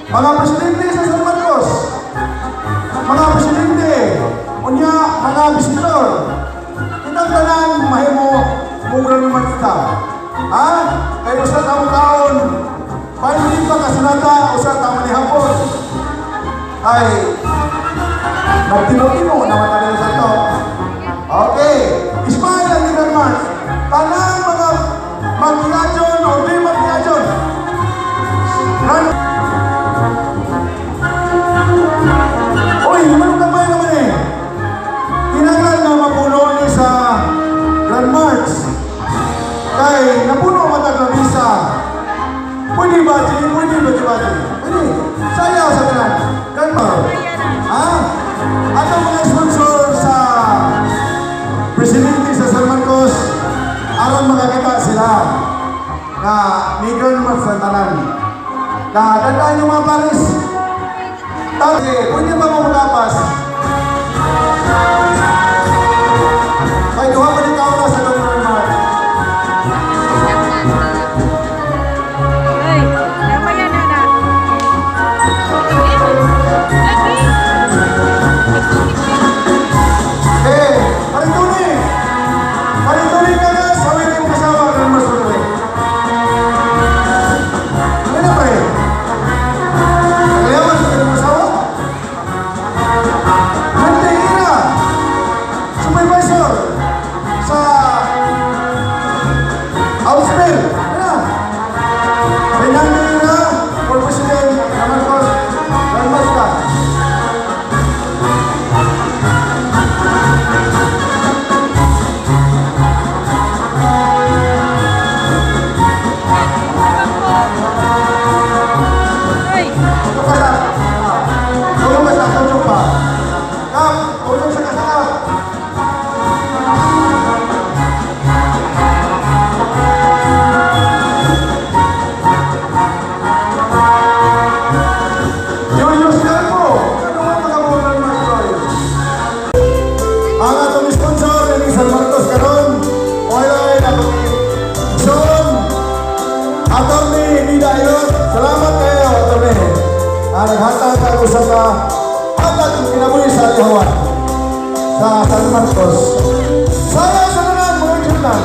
Mga presidente sa San Marcos, mga presidente, unya mga visitor, kitang tanan mahimo mong naman ta. Ha? Kay usa ka taon, hindi pa kasunata, usa ta manihapon. Ay, nagtimo-timo naman tayo sa to. Okay, smile ang Grand March. Tanang mga magkiadyon o di magkiadyon. Run. Uy, naman kamay naman eh. Kinahanglan nga mapuno ni sa Grand March. Kay napuno man tag lamisa. Pwede ba, G? Pwede ba, di ba, G? Pwede. Sayaw sa tanan. Grand March. Ha? Atong mga sponsor sa presidente sa San Marcos, aron makakita sila na may Grand March sa tanan. Na tandaan yung mga pares. Tapos, pwede ba mo magapas? Kay duha pa ni kauna sa Grand March. Ay, tama yan, Ana. Lagi. Eh, paring Tony! Paring Tony ka na, sabi mo kasama, Grand March pa rin. Ano na, pre? Kailangan sa kanyang asawa? Hindi na! Supervisor sa Outspell. Ano na? Fernando na for President na Marcos. Grand March ka. Ay, Tulong ka sa... Tulong ka sa tulong pa. Kap, tulong sa kasakap. Julius Calvo, ano nga mga bulan Marcoy? Ang atong sponsor ni San Marcos karon, oil atong Son, Attorney Nida Ilot, salamat kayo, Attorney. Naghatag ka usa ka hatag kinabuhi sa Alihawan sa San Marcos. Sayang sa tanan mga children.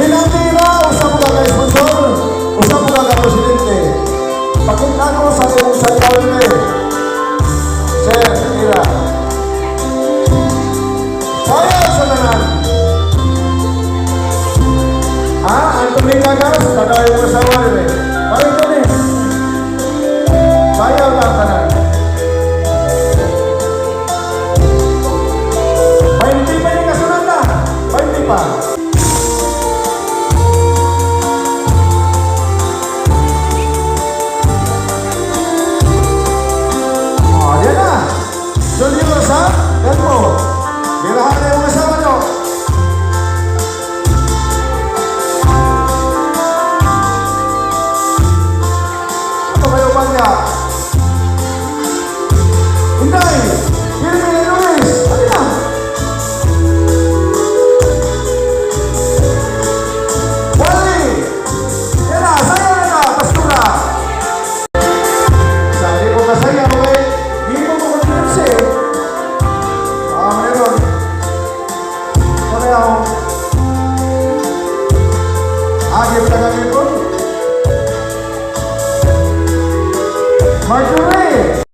Binatira usa mo ka sponsor, usa mo ka presidente. Pakita ko sa imong sayaw ni Sir, Ira. Sayang sa tanan. Ah, Anthony Cagas, tanaw yung asawa rin eh. Parang Tony. Sayaw lang tanan. 20 pa yung kasunod na. 20 pa. Oh, yan na. Julio sa Elmo. Birahan na yung asawa nyo. Ito kayo ba niya? Inday! Kirby Luis! Ano na? Wally! Yan na! Sayaw na na! Pastura! Sabi ko kasayaw eh. Hindi mo mo confidence eh. Ah, meron. Ano ako? Ah, give ka po. Marjorie!